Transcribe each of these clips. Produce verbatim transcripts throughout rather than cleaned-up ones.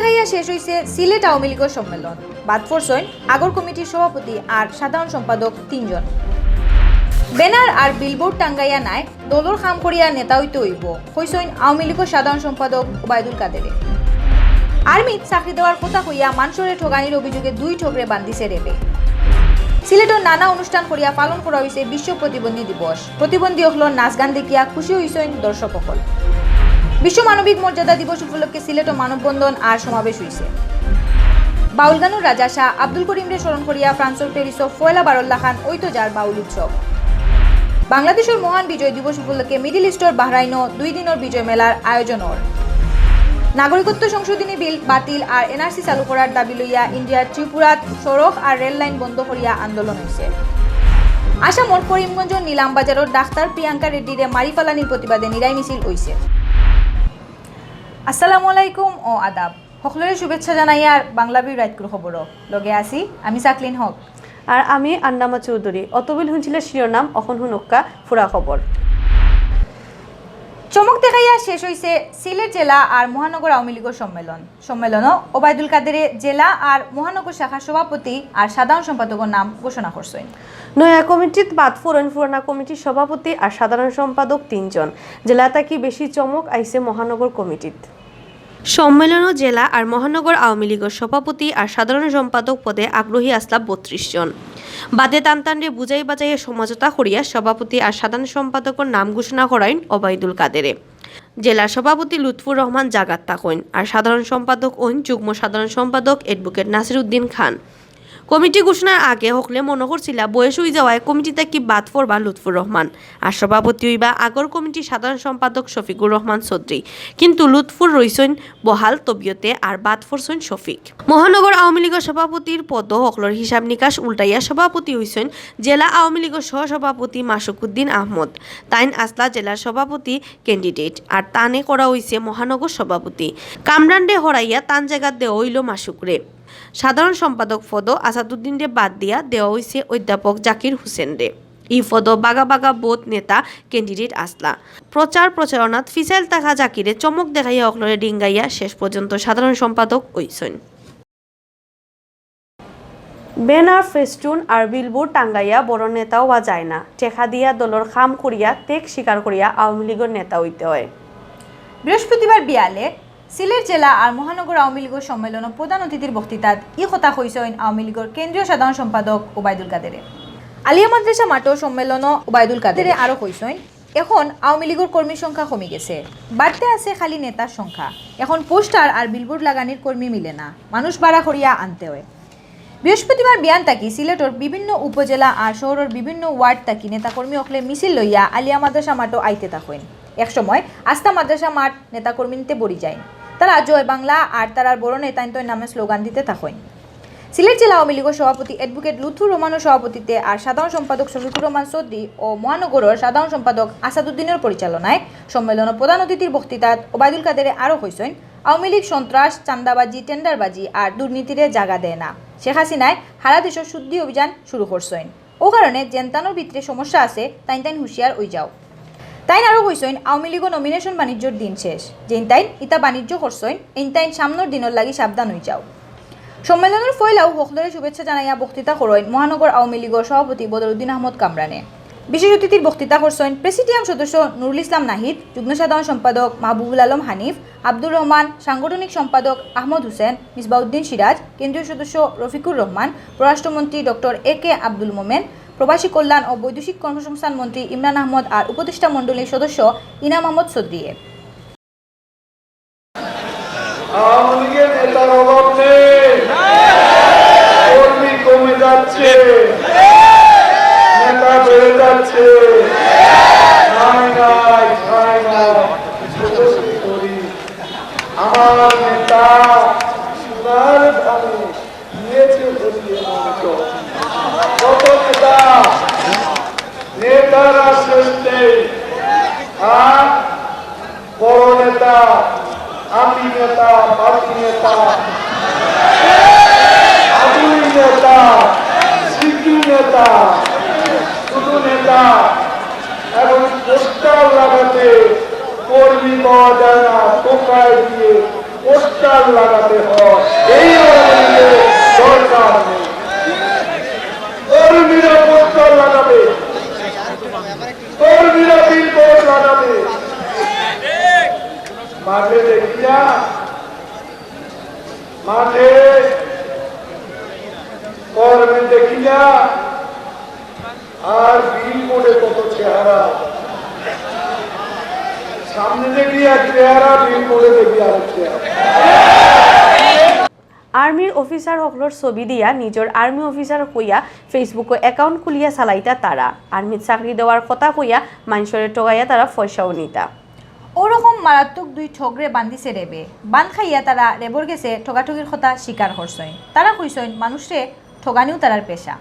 খাইয়া শেষ অইছে সিলেট আওয়ামী লীগর সম্মেলন। বাদ পড়ছইন আগর কমিটির সভাপতি আর সাধারণ সম্পাদক তিনজন। ব্যানার আর বিলবোর্ড টাঙ্গাইয়া নায়, দলর কাম করিয়া নেতা অইতে অইবো, কইছইন আওয়ামী লীগর সাধারণ সম্পাদক ওবায়দুল কাদেরে। আর্মিত চাকরি দেওয়ার কথা কইয়া মানষরে ঠগানির অভিযোগে দুই ঠগরে বান্ধিছে র‍্যাবে। সিলেটর নানা অনুষ্ঠান করিয়া পালন করা অইছে বিশ্ব প্রতিবন্ধী দিবস। প্রতিবন্ধী অকলর নাচ গান দেখিয়া খুশি অইছইন দর্শক অকল। বিশ্ব মানবিক মর্যাদা দিবস উপলক্ষে সিলেটো মানববন্ধন আর সমাবেশ অইছে। বাউল গানর রাজা শাহ আব্দুল করিমরে স্মরণ করিয়া ফ্রান্সর প্যারিসো পয়লা বারর লাখান অইতো যার বাউল উৎসব। বাংলাদেশর মহান বিজয় দিবস উপলক্ষে মিডল ইস্টর বাহরাইনো দুই দিনর বিজয় মেলার আয়োজন অর। নাগরিকত্ব সংশোধনী বিল বাতিল আর এনআরসি চালু করার দাবি লইয়া ইন্ডিয়ার ত্রিপুরাত সড়ক আর রেল লাইন বন্ধ করিয়া আন্দোলন অইছে। আসামর করিমগঞ্জর নিলাম বাজারর ডাক্তার প্রিয়াঙ্কা রেড্ডিরে মারি ফালানির প্রতিবাদে নিরাই মিছিল অইছে। আসসালামু আলাইকুম ও আদাব। হকলরে শুভেচ্ছা জানাইয়ার বাংলা ভিউ রাইতকুর খবরো। লগে আছি আমি সাকলিন হক। আর আমি আন্নামা চৌধুরী। অতবিল হুনছিলা শিরোনাম, অখন হুনউক্কা পুরা খবর। চমক দেখাইয়া শেষ অইছে সিলেট জেলা আর মহানগর আওয়ামী লীগর সম্মেলন। সম্মেলনো ওবায়দুল কাদেরে জেলা আর মহানগর শাখার সভাপতি আর সাধারণ সম্পাদকর নাম ঘোষণা করছইন। নয়া কমিটিত বাদ পড়ইন পুরানা কমিটির সভাপতি আর সাধারণ সম্পাদক তিনজন। জেলা থাকি বেশি চমক আইছে মহানগর কমিটিত। সম্মেলনো জেলা আর মহানগর আওয়ামী লীগর সভাপতি আর সাধারণ সম্পাদক পদে আগ্রহী আছলা বত্রিশ জন। বাদে তান তানরে বুঝাই বাজাইয়া সমঝোতা করিয়া সভাপতি আর সাধারণ সম্পাদকর নাম ঘোষণা করাইন ওবায়দুল কাদেরে। জেলা সভাপতি লুৎফুর রহমান জাগাত থাকইন আর সাধারণ সম্পাদক অইন যুগ্ম সাধারণ সম্পাদক অ্যাডভোকেট নাসির উদ্দিন খান। কমিটি ঘোষণার আগে হকলে মনো করছিলা বয়স অই যাওয়ায় কমিটি থাকি বাদ পড়বা লুৎফুর রহমান, আর সভাপতি অইবা আগর কমিটির সাধারণ সম্পাদক শফিকুর রহমান চৌধুরী। কিন্তু লুৎফুর রইছইন বহাল তবিয়তে আর বাদ পড়ছইন শফিক। মহানগর আওয়ামী লীগর সভাপতির পদ হকলর হিসাব নিকাশ উল্টাইয়া সভাপতি অইছইন জেলা আওয়ামী লীগর সহসভাপতি মাসুক উদ্দিন আহমদ। তাইন আছলা জেলার সভাপতি ক্যান্ডিডেট, আর তানে করা অইছে মহানগর সভাপতি। কামরানরে হরাইয়া তান জাগাত দেওয়া অইলো মাসুকরে। সাধারণ সম্পাদক পদো আসাদুদ্দিনরে বাদ দিয়া দেওয়া অইছে অধ্যাপক জাকির হোসেনরে। ই পদো বাগা বাগা বউত নেতা ক্যান্ডিডেট আছলা। প্রচার প্রচারণাত ফিছাইল থাকা জাকিরে চমক দেখাইয়া হকলরে ডিঙ্গাইয়া শেষ পর্যন্ত সাধারণ সম্পাদক অইছইন। ব্যানার, ফেস্টুন আর বিলবোর্ড টাঙ্গাইয়া বড় নেতা অওয়া যায় না। টেকা দিয়া দলর কাম করিয়া ত্যাগ স্বীকার করিয়া আওয়ামী লীগর নেতা অইতে অয়। বৃহস্পতিবার বিয়ালে সিলেট জেলা আর মহানগর আওয়ামী লীগর সম্মেলনো প্রধান অতিথির বক্তৃতাত ই কথা কইছইন আওয়ামী লীগর কেন্দ্রীয় সাধারণ সম্পাদক ওবায়দুল কাদেরে। আলিয়া মাদ্রাসা মাঠো সম্মেলনো ওবায়দুল কাদেরে আরো কইছইন, এখন আওয়ামী লীগর কর্মীর সংখ্যা কমি গেছে, বাড়তে আছে খালি নেতার সংখ্যা। এখন পোস্টার আর বিলবোর্ড লাগানির কর্মী মিলে না, মানুষ ভাড়া করিয়া আনতে অয়। বৃহস্পতিবার বিয়ান থাকি সিলেটর বিভিন্ন উপজেলা আর শহরর বিভিন্ন ওয়ার্ড থাকি নেতাকর্মী অকলে মিছিল লইয়া আলিয়া মাদ্রাসা মাঠো আইতে থাকইন। এক সময় আস্তা মাদ্রাসা মাঠ নেতাকর্মীতে ভরি যাইন। তারা জয় বাংলা আর তারার বড় নেতাইন্তর নামে স্লোগান দিতে থাকইন। সিলেট জেলা আওয়ামী লীগর সভাপতি অ্যাডভোকেট লুৎফুর রহমানর সভাপতিত্বে আর সাধারণ সম্পাদক শফিকুর রহমান চৌধুরী ও মহানগরর সাধারণ সম্পাদক আসাদুদ্দিনর পরিচালনায় সম্মেলনো প্রধান অতিথির বক্তৃতাত ওবায়দুল কাদেরে আরো কইছইন, আওয়ামী লীগ সন্ত্রাস, চান্দাবাজি, টেন্ডারবাজি আর দুর্নীতিরে জাগা দেয় না। শেখ হাসিনায় হারা দেশো শুদ্ধি অভিযান শুরু করছইন। অউ কারণে যেনতানর ভিতরে সমস্যা আছে, তাইন তাইন হুঁশিয়ার অই যাও। তাইন আরো কইছইন, আওয়ামী লীগর নমিনেশন বাণিজ্যর দিন শেষ। যেইন তাইন ইতা বাণিজ্য করছইন, এইন তাইন সামনর দিনর লাগি সাবধান অই যাও। সম্মেলনর ফয়লাউ হকলরে শুভেচ্ছা জানাইয়া বক্তৃতা করইন মহানগর আওয়ামী লীগর সভাপতি বদরুদ্দিন আহমদ কামরানে। বিশেষ অতিথির বক্তৃতা করছইন প্রেসিডিয়াম সদস্য নুরুল ইসলাম নাহিদ, যুগ্ম সাধারণ সম্পাদক মাহবুবুল আলম হানিফ, আব্দুর রহমান, সাংগঠনিক সম্পাদক আহমদ হোসেন, মিসবাউদ্দিন সিরাজ, কেন্দ্রীয় সদস্য রফিকুর রহমান, পররাষ্ট্রমন্ত্রী ডক্টর এ কে আব্দুল মোমেন, প্রবাসী কল্যাণ ও বৈদেশিক কর্মসংস্থান মন্ত্রী ইমরান আহমদ আর উপদেষ্টা মণ্ডলীর সদস্য ইনাম আহমদ চৌধুরীয়ে। আওয়ামী লীগের নেতার অভাব নেই, কর্মী কমে যাচ্ছে, নেতা বেড়ে যাচ্ছে। নাই, নাই, নাই, নাই। আমার নেতা সোনার ধানে নিয়েছে বলিয়ে মনোনীত। কত নেতা, নেতারা শেষ নেই। আর বড় নেতা, আতি নেতা, পাতি নেতা, আদুরি নেতা, সিকি নেতা, শুধু নেতা এবং পোস্টার লাগাতে কর্মী পাওয়া যায় না, টোকাই দিয়ে পোস্টার লাগাতে হয়, এই আওয়ামী লীগের দরকার নেই। কর্মীরা পোস্টার লাগাবে, কর্মীরা বিলবোর্ড লাগাবে। মাঠে দেখি না, মাঠে কর্মী দেখি না, আর বিলবোর্ডে কত চেহারা। সামনে দেখি এক চেহারা, বিলবোর্ডে দেখি আরেক চেহারা। আর্মির অফিসার হকলর ছবি দিয়া নিজর আর্মি অফিসার কইয়া Facebook-ও অ্যাকাউন্ট খুলিয়া চালাইতা তারা। আর্মিত চাকরি দেওয়ার কথা কইয়া মানষরে ঠগাইয়া তারা পয়সাও নিতা। অউ রকম মারাত্মক দুই ঠগরে বান্ধিছে রেবে। বান খাইয়া তারা রেবর গেছে ঠগাঠগির কথা স্বীকার করছইন। তারা কইছইন মানুষরে ঠগানিও তারার পেশা।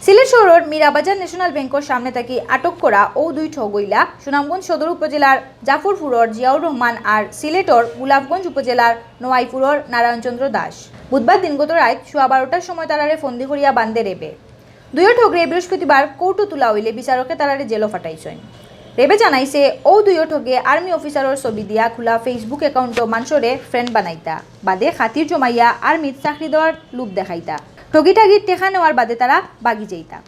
সিলেট শহরর মীরাবাজার ন্যাশনাল ব্যাংকর সামনে থাকি আটক করা অউ দুই ঠগ অইলা সুনামগঞ্জ সদর উপজেলার জাফরপুরর জিয়াউর রহমান আর সিলেটর গোলাপগঞ্জ উপজেলার নওয়াইপুরর নারায়ণচন্দ্র দাস। বুধবার দিনগত রাইত সোয়া বারোটার সময় তারারে ফন্দি করিয়া বান্ধে রেবে। দুইও ঠগরে বৃহস্পতিবার কোর্টো তুলা অইলে বিচারকে তারারে জেলো ফাটাইছইন। রেবে জানাইছে, অউ দুইও ঠগে আর্মি অফিসারর ছবি দিয়া খুলা Facebook অ্যাকাউন্টো মানষরে ফ্রেন্ড বানাইতা, বাদে খাতির জমাইয়া আর্মিত চাকরি দেওয়ার লোভ দেখাইতা। ঠগি ঠাগির টেকা নেওয়ার বাদে তারা বাগি যাইতা।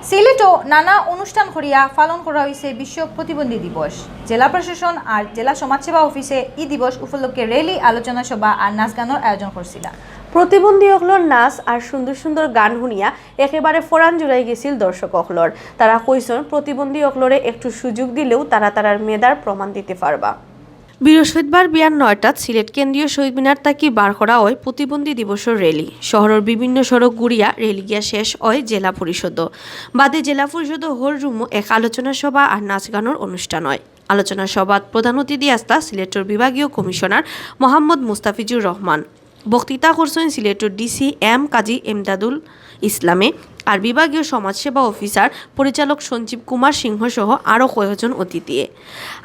সিলেটো নানা অনুষ্ঠান করিয়া পালন করা অইছে বিশ্ব প্রতিবন্ধী দিবস। জেলা প্রশাসন আর জেলা সমাজসেবা অফিসে ই দিবস উপলক্ষে র‍্যালি, আলোচনা সভা আর নাচ গানর আয়োজন করছিলা। প্রতিবন্ধী অকলর নাচ আর সুন্দর সুন্দর গান হুনিয়া একেবারে ফরান জুড়াই গেছিল দর্শক অকলর। তারা কইছন, প্রতিবন্ধী অকলরে একটু সুযোগ দিলেও তারা তারার মেধার প্রমাণ দিতে পারবা। বৃহস্পতিবার বিয়ান নয়টাত সিলেট কেন্দ্রীয় শহীদ মিনার থাকি বার করা অয় প্রতিবন্ধী দিবসর র‍্যালি। শহরর বিভিন্ন সড়ক ঘুরিয়া র‍্যালি গিয়া শেষ অয় জেলা পরিষদো। বাদে জেলা পরিষদর হল রুমো এক আলোচনা সভা আর নাচ গানর অনুষ্ঠান অয়। আলোচনা সভাত প্রধান অতিথি আছলা সিলেটর বিভাগীয় কমিশনার মোহাম্মদ মুস্তাফিজুর রহমান। বক্তৃতা করছইন সিলেটর ডিসি এম কাজী এমদাদুল ইসলামে আর বিভাগীয় সমাজসেবা অফিসার পরিচালক সঞ্জীব কুমার সিংহ সহ আরও কয়েকজন অতিথিয়ে।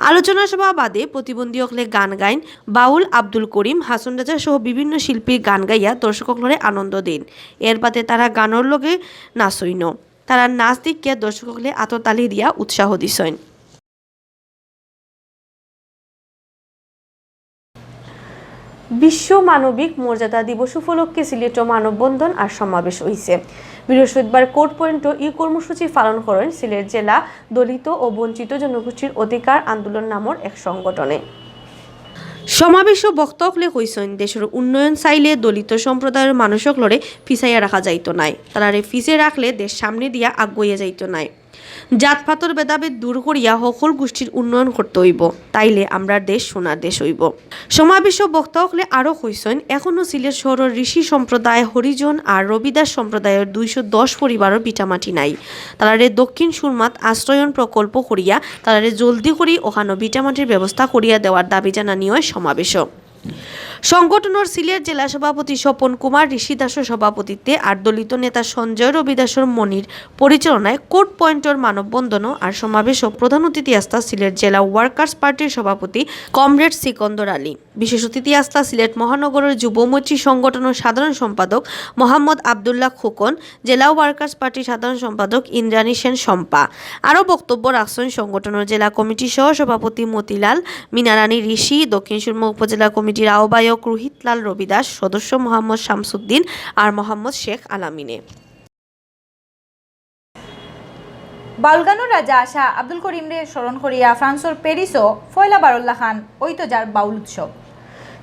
আলোচনা সভা বাদে প্রতিবন্ধী অকলে গান গাইন। বাউল আব্দুল করিম, হাছন রাজা সহ বিভিন্ন শিল্পীর গান গাইয়া দর্শক অকলরে আনন্দ দেইন। এর বাদে তারা গানর লগে নাচইন। তারার নাচ দেখিয়া দর্শক অকলে আততালি দিয়া উৎসাহ দিছইন। বিশ্ব মানবিক মর্যাদা দিবস উপলক্ষে সিলেটো মানববন্ধন আর সমাবেশ অইছে। বৃহস্পতিবার কোর্ট পয়েন্টো ই কর্মসূচি পালন করইন সিলেট জেলা দলিত ও বঞ্চিত জনগোষ্ঠীর অধিকার আন্দোলন নামর এক সংগঠনে। সমাবেশো বক্তা অকলে কইছইন, দেশর উন্নয়ন চাইলে দলিত সম্প্রদায়র মানুষ অকলরে পিছাইয়া রাখা যাইতো নায়, তারারে পিছে রাখলে দেশ সামনে দিয়া আগুয়াইয়া যাইতো নায়। জাতপাতর ভেদাভেদ দূর করিয়া হকল গোষ্ঠীর উন্নয়ন করতে অইবো, তাইলে আমরার দেশ সোনার দেশ অইবো। সমাবেশো বক্তা অকলে আরও কইছইন, এখনো সিলেট শহরর ঋষি সম্প্রদায়, হরিজন আর রবিদাস সম্প্রদায়র দুইশো দশ পরিবারর ভিটামাটি নাই। তারারে দক্ষিণ সুরমাত আশ্রয়ন প্রকল্প করিয়া তারারে জলদি করি অখানো ভিটামাটির ব্যবস্থা করিয়া দেওয়ার দাবি জানানি অয় সমাবেশো। সংগঠনর সিলেট জেলা সভাপতি স্বপন কুমার ঋষি দাসর সভাপতিত্বে আর দলিত নেতা সঞ্জয় রবিদাসর মনির পরিচালনায় কোর্ট পয়েন্টর মানববন্ধন আর সমাবেশো প্রধান অতিথি আছলা সিলেট জেলা ওয়ার্কার্স পার্টির সভাপতি কমরেড সিকন্দর আলী। বিশেষ অতিথি আছলা সিলেট মহানগরর যুব মৈত্রী সংগঠনর সাধারণ সম্পাদক মোহাম্মদ আব্দুল্লাহ খোকন, জেলা ওয়ার্কার্স পার্টির সাধারণ সম্পাদক ইন্দ্রাণী সেন শম্পা। আরও বক্তব্য রাখছইন সংগঠনর জেলা কমিটির সহ সভাপতি মতিলাল, মিনারানী ঋষি, দক্ষিণ সুরমা উপজেলা কমিটির আহ্বায়ক রোহিত লাল রবিদাস, সদস্য মোহাম্মদ শামসুদ্দিন আর মোহাম্মদ শেখ আলামিনে। বাউলগানর রাজা শাহ আব্দুল করিমরে স্মরণ করিয়া ফ্রান্সর প্যারিসো পয়লা বারর লাখান অইতো যার বাউল উৎসব।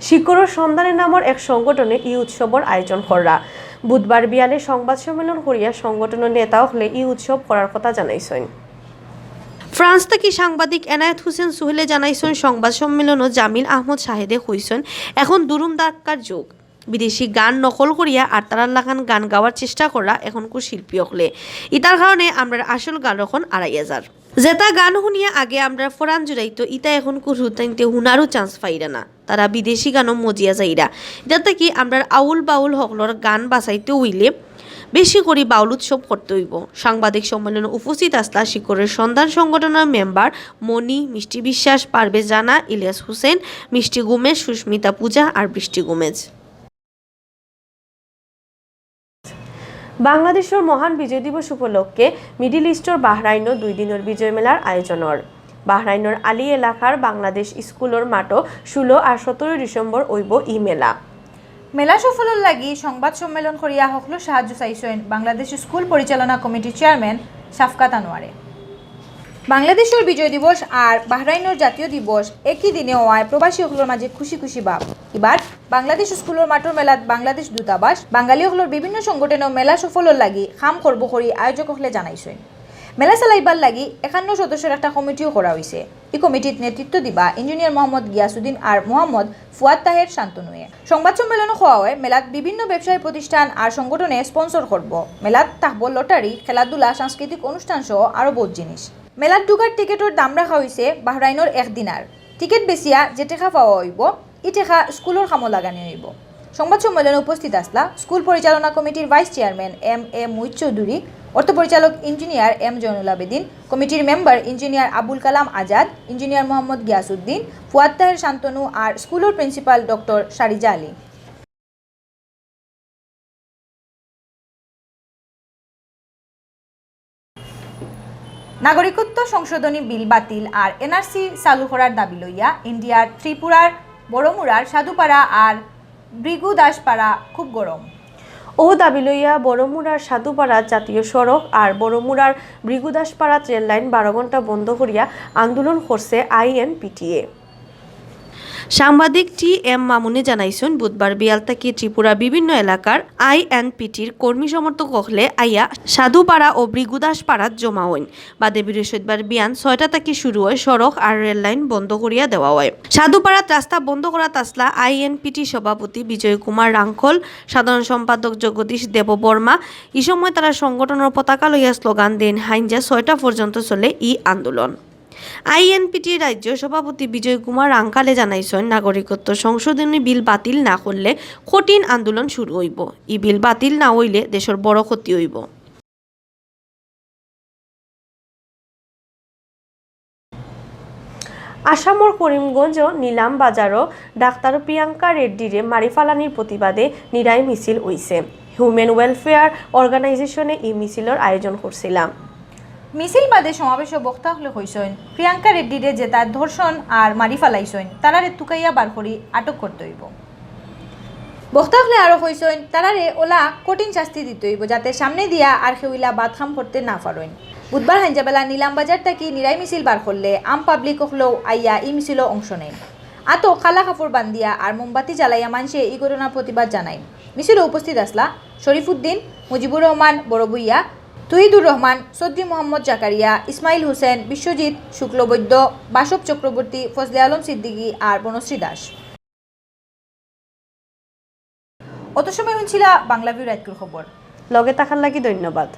শিকড়র সন্ধানে নামর এক সংগঠনে ই উৎসবর আয়োজন কররা। বুধবার বিয়ালে সংবাদ সম্মেলন করিয়া সংগঠনর নেতা অকলে ই উৎসব করার কথা জানাইছইন। ফ্রান্স থাকি সাংবাদিক এনায়েত হোসেন সোহেলে জানাইছইন, সংবাদ সম্মেলনো জামিল আহমদ শাহেদে কইছইন, এখন দুরুম ধাক্কার যুগ। বিদেশি গান নকল করিয়া আর তারার লাখান গান গাওয়ার চেষ্টা কররা এখনকুর শিল্পী অকলে। ইতার কারণে আমরার আসল গান অখন আড়াইয়া যার। যেতা গান হুনিয়া আগে আমরার ফরান জুড়াইতো, ইতা এখনকুর হুতাইন্তে হুনারও চান্স পাইরা না। তারা বিদেশি গানো মজিয়া যাইরা। ইতা থাকি আমরার আউল বাউল হকলর গান বাঁচাইতে অইলে বেশি করি বাউল উৎসব করতে অইবো। সাংবাদিক সম্মেলনে উপস্থিত আছলা শিকড়র সন্ধান সংগঠনর মেম্বার মণি, মিষ্টি বিশ্বাস, পারভেজ রানা, ইলিয়াস হোসেন, মিষ্টি গোমেজ, সুস্মিতা পূজা আর বৃষ্টি গোমেজ। বাংলাদেশর মহান বিজয় দিবস উপলক্ষে মিডল ইস্টর বাহরাইনো দুই দিনর বিজয় মেলার আয়োজন অর। বাহরাইনর আলী এলাকার বাংলাদেশ স্কুলর মাঠো ষোলো আর সতেরো ডিসেম্বর অইবো ই মেলা। মেলা সফলর লাগি সংবাদ সম্মেলন করিয়া হকলর সাহায্য চাইছইন বাংলাদেশ স্কুল পরিচালনা কমিটির চেয়ারম্যান শাফকাত আনোয়ারে। বাংলাদেশর বিজয় দিবস আর বাহরাইনর জাতীয় দিবস একই দিনে অওয়ায় প্রবাসী হকলর মাঝে খুশি খুশি ভাব। ইবার বাংলাদেশ স্কুলর মাঠর মেলাত বাংলাদেশ দূতাবাস বাঙালি হকলর বিভিন্ন সংগঠনও মেলা সফলর লাগি কাম করবো করি আয়োজক হকলে জানাইছইন। মেলা চালাইবার লাগি একান্ন সদস্যর একটা কমিটিও করা অইছে। ই কমিটিত নেতৃত্ব দিবা ইঞ্জিনিয়ার মোহাম্মদ গিয়াসুদ্দিন আর মোহাম্মদ ফুয়াদ তাহের শান্তনুয়ে। সংবাদ সম্মেলনো কওয়া অয়, মেলাত বিভিন্ন ব্যবসায়ী প্রতিষ্ঠান আর সংগঠনে স্পন্সর করবো। মেলাত থাকবো লটারি, খেলাধুলা, সাংস্কৃতিক অনুষ্ঠান সহ আরো বউত জিনিস। মেলাত ঢুকার টিকেটর দাম রাখা অইছে বাহরাইনর এক দিনার। টিকেট বেচিয়া যে টেকা পাওয়া অইবো, ই টেকা স্কুলর কামো লাগানি অইবো। সংবাদ সম্মেলনে উপস্থিত আছলা স্কুল পরিচালনা কমিটির vice chairman M A Muiz চৌধুরী, অর্থ পরিচালক ইঞ্জিনিয়ার এম জয়নুল আবেদিন, কমিটির মেম্বার ইঞ্জিনিয়ার আবুল কালাম আজাদ, ইঞ্জিনিয়ার মোহাম্মদ গিয়াসুদ্দিন, ফুয়াদ তাহের শান্তনু আর স্কুলর প্রিন্সিপাল ডক্টর শারিজা আলী। নাগরিকত্ব সংশোধনী বিল বাতিল আর এনআরসি চালু করার দাবি লইয়া ইন্ডিয়ার ত্রিপুরার বড়মুড়ার সাধুপাড়া আর ভৃগুদাসপাড়া খুব গরম। অউ দাবি লইয়া বড়মুড়ার সাধুপাড়া জাতীয় সড়ক আর বড়মুড়ার ভৃগুদাসপাড়াত রেল লাইন বারো ঘন্টা বন্ধ করিয়া আন্দোলন করছে আইএনপিটিএ। সাংবাদিক টি এম মামুনে জানাইছইন, বুধবার বিয়াল থাকি ত্রিপুরা বিভিন্ন এলাকার আইএনপিটির কর্মী সমর্থক হকলে আইয়া সাধুপাড়া ও ভৃগুদাসপাড়াত জমা অইন। বাদে বৃহস্পতিবার বিয়ান ছয়টা থাকি শুরু অয় সড়ক আর রেল লাইন বন্ধ করিয়া দেওয়া অয়। সাধুপাড়াত রাস্তা বন্ধ করাত আছলা আইএনপিটি সভাপতি বিজয় কুমার রাংখল, সাধারণ সম্পাদক জগদীশ দেববর্মা। ই সময় তারা সংগঠনর পতাকা লইয়া স্লোগান দেইন। হাইঞ্জা ছয়টা পর্যন্ত চলে ই আন্দোলন। আইএনপিটির রাজ্য সভাপতি বিজয় কুমার রাংখালে জানাইছইন, নাগরিকত্ব সংশোধনী বিল বাতিল না করলে কঠিন আন্দোলন শুরু অইবো। ই বিল বাতিল না অইলে দেশর বড় ক্ষতি অইবো। আসামর করিমগঞ্জ নিলাম বাজারো ডাক্তার প্রিয়াঙ্কা রেড্ডিরে মারি ফালানির প্রতিবাদে নিরাই মিছিল অইছে। হিউম্যান ওয়েলফেয়ার অর্গানাইজেশনে ই মিছিলর আয়োজন করছিলা। মিছিল বাদে সমাবেশো বক্তা হকলে কইছইন, প্রিয়াঙ্কা রেড্ডিরে যেতা ধর্ষণ আর মারি ফালাইছইন, তারারে তুকাইয়া বার করি আটক করতে অইবো। বক্তা হকলে আরো কইছইন, তারারে অলা কঠিন শাস্তি দিতে অইবো, যাতে সামনে দিয়া আর কেউ ইলা বাদ কাম করতে না পারইন। বুধবার হাইঞ্জাবেলা নিলাম বাজার থাকি নিরাই মিছিল বার করলে আম পাবলিক হকলেও আইয়া ই মিছিলো অংশ নেইন। আতো কালা কাপড় বান্ধিয়া আর মোমবাতি জ্বালাইয়া মানষে ই ঘটনার প্রতিবাদ জানাইন। মিছিলো উপস্থিত আছলা শরীফুদ্দিন, মুজিবুর রহমান বড়বুইয়া, তুহিদুর রহমান, চৌধুরী মোহাম্মদ জাকারিয়া, ইসমাইল হোসেন, বিশ্বজিৎ শুক্লবৈদ্য, বাসব চক্রবর্তী, ফজলে আলম সিদ্দিকী আর বনশ্রী দাস। অত সময় হুনছিলা বাংলা ভিউ রাইতকুর খবর। লগে থাকার লাগি ধন্যবাদ।